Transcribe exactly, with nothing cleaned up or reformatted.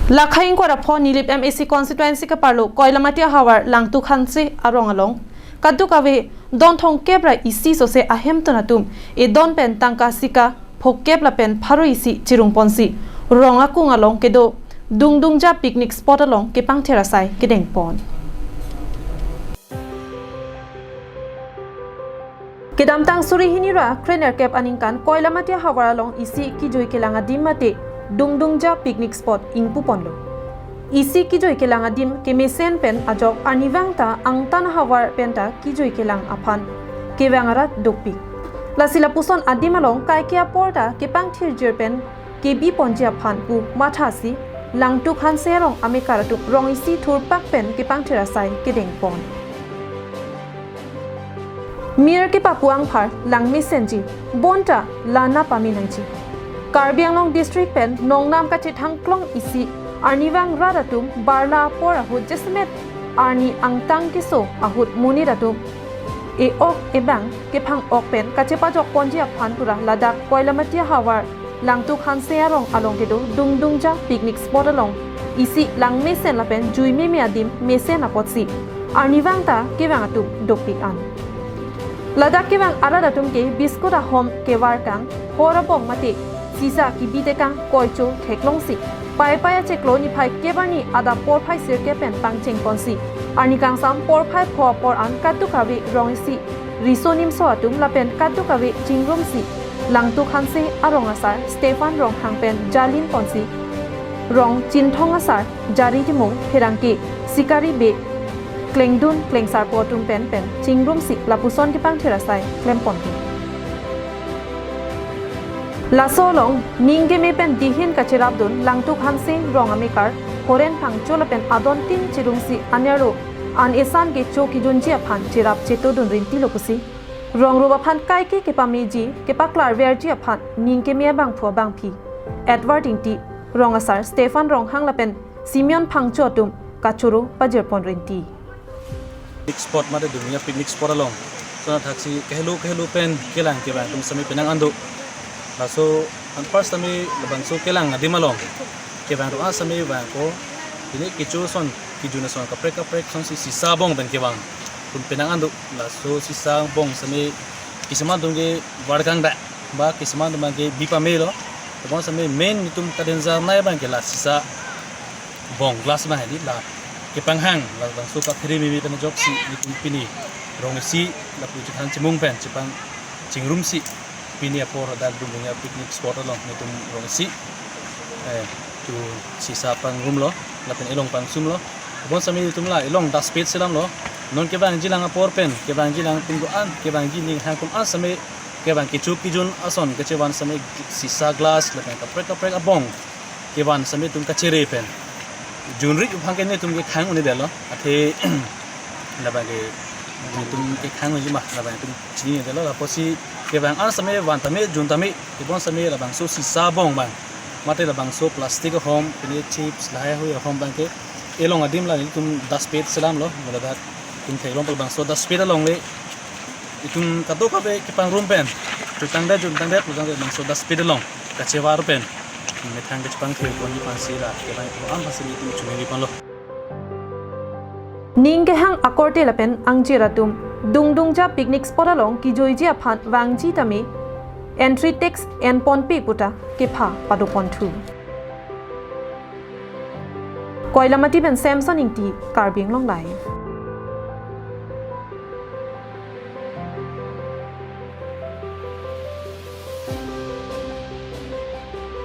Lakhai ingkoi ra pho Nilip M A C constituency keparlo Koilamati ahavar Langtuk Hanse arong along kadokave don thomkep ra isi sose ahemtun atum edon pen tangka sika phokep lapen pharo isi chirung ponsi rong akung along kedo Dungdungja picnic spot along kepangthir asai kedeng pon. Kedamtang suri hini ra krenerkep aningkan Koilamati ahavar along isi kijui kelang adim mate Dungdungja picnic spot ingpu ponlo. Isi kijui kelang adim kemesen pen ajok arnivang ta angtan ahavar penta kijui kelang aphan kevang arat dopik. Lasi lapuson adim along kaike apor ta kepangthirjir pen kebi ponji aphan pu mathasi Langtuk Hanse arong amekar atum rong isi thurpak pen kepangthir asai kedeng pon. Mir kepapu angphar langmesenji bonta lana pame nangji. Karbi Anglong district pen nongnam kachethang klong isi arnivang rat atum barla apor ahut jasemet arni angtan keso ahut monit atum e-ok ebang kephang ok pen kachepajok ponji aphan pura ladak Koilamati ahavar Langtuk Hanse arong along kedo Dungdungja picnic spot along isi langmesen lapen jui meme adim mesen apotsi arnivang ta kevang atum dopik an. Ladak kevang arat atum ke biscuit ahom kevar kang, hor abong mate sisa kebi tekang koicho theklongsi paipai achiklo niphai kep arni adap porphai sirkep pen pangcheng ponsi arni kangsam porphai pho apor an kadokave rong isi riso nimso atum lapen kadokave chingrumsi Langtuk Hanse arong asar Stephen Ronghang pen jalin ponsi rong Chinthong asar Jari Timung pherangke Sikari Bey klengdun klengsarpo atum pen pen chingrumsi lapuson kepangthir asai klem ponke. Laso along ning keme pen dihin kacherapdun Langtuk Hanse rong amekar Horen Phangcho lapen adon tin chirumsi anerlo an esan kecho kijunji aphan cherap chetodun rintilo pusi rong rup aphan kaike kepameji kepaklarverji aphan ning keme abangphu abangphi Edward Ingti, rong asar Stephen Ronghang lapen Simeon Phangcho atum kachoro pajir pon rinti. Picnic spot mate Dungdungja picnic spot along so na thaksi kehelo kehelo pen kelang kevang atum sami penang an do. Laso an first sami labangso kelang adim along kevang atum an sami vangpo. Pini kecho ason, kijun ason kaprek kaprek asonsi sisa bong pen kevang atum penang an do. Laso sisa bong sami kisam atum ke var kangdak ba kisam atum ke bi pamelo. Labang sami main netum ka-danger nai abang ke la sisa bong glass abang hedi la kepanghang labangso kaphere meme pen ajoksi netum pini rong isi lapu chethan chimung pen chepang chingrumsi pini apor dak Dungdungja picnic spot along netum rong isi, eh, tu sisa pangrumlo lapen elong pangsumlo. Labang sami netum la elong daspet selamlo. Non kevangji lang apor pen kevangji lang atum ko-an, kevangji ning hang ko-an sami kevang kecho kijun ason kachevan sami sisa glass lapen kaprek kaprek abong kevan sami netum kachere pen junri uphang ke netum ke khang un-edetlo. Athe labang ke netum ke khang unji ma labang netum chini-edetlo. Lapusi kevang an sami van tame jun tame kevang sami labangso sisa bong abang mate labangso plastic ahom pini chips lahai hui ahom abang ke elong adim la netum daspet selamlo. Ladak netum theklong labangso daspet along le netum kadokave kepangrum pen chutangdet juntangdet labangso daspet along kachevar pen methang kachepangthir ponji aphansi la kevang atum an aphansi netum chuniri ponlo. Ning kehang akorte lapen angjir atum Dungdungja picnic spot along kijuiji aphan vangji tame entry tax en ponpe puta kepha pado ponthu. Koilamati pen Samson Ingti, Karbi Anglong Live.